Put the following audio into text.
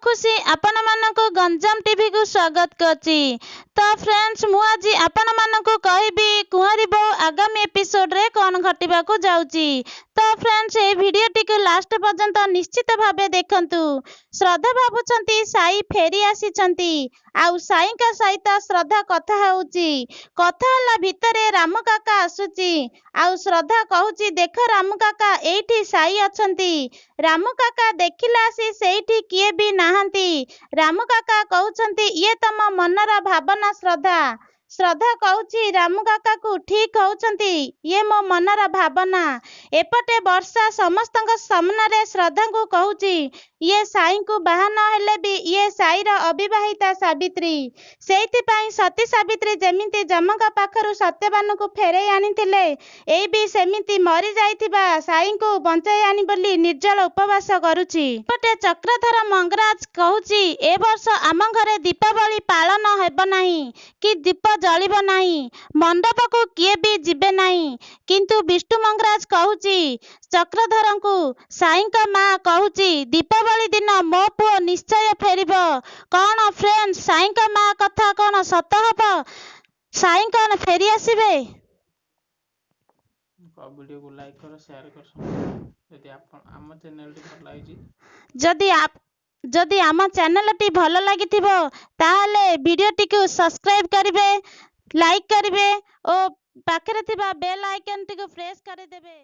ଖୁସି ଆପଣମାନଙ୍କୁ ଗଞ୍ଜାମ ଟିଭିକୁ ସ୍ୱାଗତ କରୁଛି। ତ ଫ୍ରେଣ୍ଡସ୍, ମୁଁ ଆଜି ଆପଣମାନଙ୍କୁ କହିବି କୁଆଁରୀ ବୋହୂ ଆଗାମୀ ଏପିସୋଡ଼ରେ କ'ଣ ଘଟିବାକୁ ଯାଉଛି। ତ ଫ୍ରେଣ୍ଡସ୍, ଏଇ ଭିଡ଼ିଓଟିକୁ ଲାଷ୍ଟ ପର୍ଯ୍ୟନ୍ତ ନିଶ୍ଚିତ ଭାବେ ଦେଖନ୍ତୁ। ଶ୍ରଦ୍ଧା ଭାବୁଛନ୍ତି ସାଇ ଫେରି ଆସିଛନ୍ତି ଆଉ ସାଇଙ୍କ ସହିତ ଶ୍ରଦ୍ଧା କଥା ହେଉଛି। କଥା ହେଲା ଭିତରେ ରାମୁ କାକା ଆସୁଛି ଆଉ ଶ୍ରଦ୍ଧା କହୁଛି, ଦେଖ ରାମୁ କାକା, ଏଇଠି ସାଇ ଅଛନ୍ତି। ରାମୁ କାକା ଦେଖିଲା ଆସି ସେଇଠି କିଏ ବି ନାହାନ୍ତି। ରାମୁ କାକା କହୁଛନ୍ତି, ଇଏ ତମ ମନର ଭାବନା ଶ୍ରଦ୍ଧା। ଶ୍ରଦ୍ଧା କହୁଛି ରାମୁ କାକାକୁ, ଠିକ୍ କହୁଛନ୍ତି, ଇଏ ମୋ ମନର ଭାବନା। ଏପଟେ ବର୍ଷା ସମସ୍ତଙ୍କ ସାମ୍ନାରେ ଶ୍ରଦ୍ଧାଙ୍କୁ କହୁଛି, ଇଏ ସାଇଙ୍କୁ ବାହା ନ ହେଲେ ବି ଇଏ ସାଇର ଅବିବାହିତା ସାବିତ୍ରୀ। ସେଇଥିପାଇଁ ସତୀ ସାବିତ୍ରୀ ଯେମିତି ଯମଙ୍କ ପାଖରୁ ସତ୍ୟବାନକୁ ଫେରେଇ ଆଣିଥିଲେ, ଏଇ ବି ସେମିତି ମରିଯାଇଥିବା ସାଇଙ୍କୁ ବଞ୍ଚାଇ ଆଣି ବୋଲି ନିର୍ଜଳ ଉପବାସ କରୁଛି। ଏପଟେ ଚକ୍ରଧର ମଙ୍ଗରାଜ କହୁଛି, ଏ ବର୍ଷ ଆମ ଘରେ ଦୀପାବଳି ପାଳନ ହେବ ନାହିଁ କି ଦୀପ ଜଳିବ ନାହିଁ, ମଣ୍ଡପକୁ କିଏ ବି ଯିବେ ନାହିଁ। କିନ୍ତୁ ବିଷ୍ଣୁ ମଙ୍ଗରାଜ କହୁଛି ଚକ୍ରଧରଙ୍କୁ, ସାଇଙ୍କ ମା କହୁଛି ଦୀପାବଳି ଦିନ ମୋ ପୁଅ ନିଶ୍ଚୟ ଫେରିବ। କ'ଣ ଫ୍ରେଣ୍ଡ, ସାଇଙ୍କ ମା କଥା କ'ଣ ସତ ହବ? ସାଇ କ'ଣ ଫେରି ଆସିବେ? ଭିଡ଼ିଓକୁ ଲାଇକ୍ କର, ସେୟାର କର। ଯଦି ଆପଣ ଆମ ଚ୍ୟାନେଲଟି ଭଲ ଲାଗିଛି, ଯଦି ଆମ ଚ୍ୟାନେଲଟି ଭଲ ଲାଗିଥିବ ତାହେଲେ ଭିଡ଼ିଓଟିକୁ ସବସ୍କ୍ରାଇବ୍ କରିବେ, ଲାଇକ୍ କରିବେ ଓ ପାଖରେ ଥିବା ବେଲ୍ ଆଇକନ୍ଟିକୁ ପ୍ରେସ୍ କରିଦେବେ।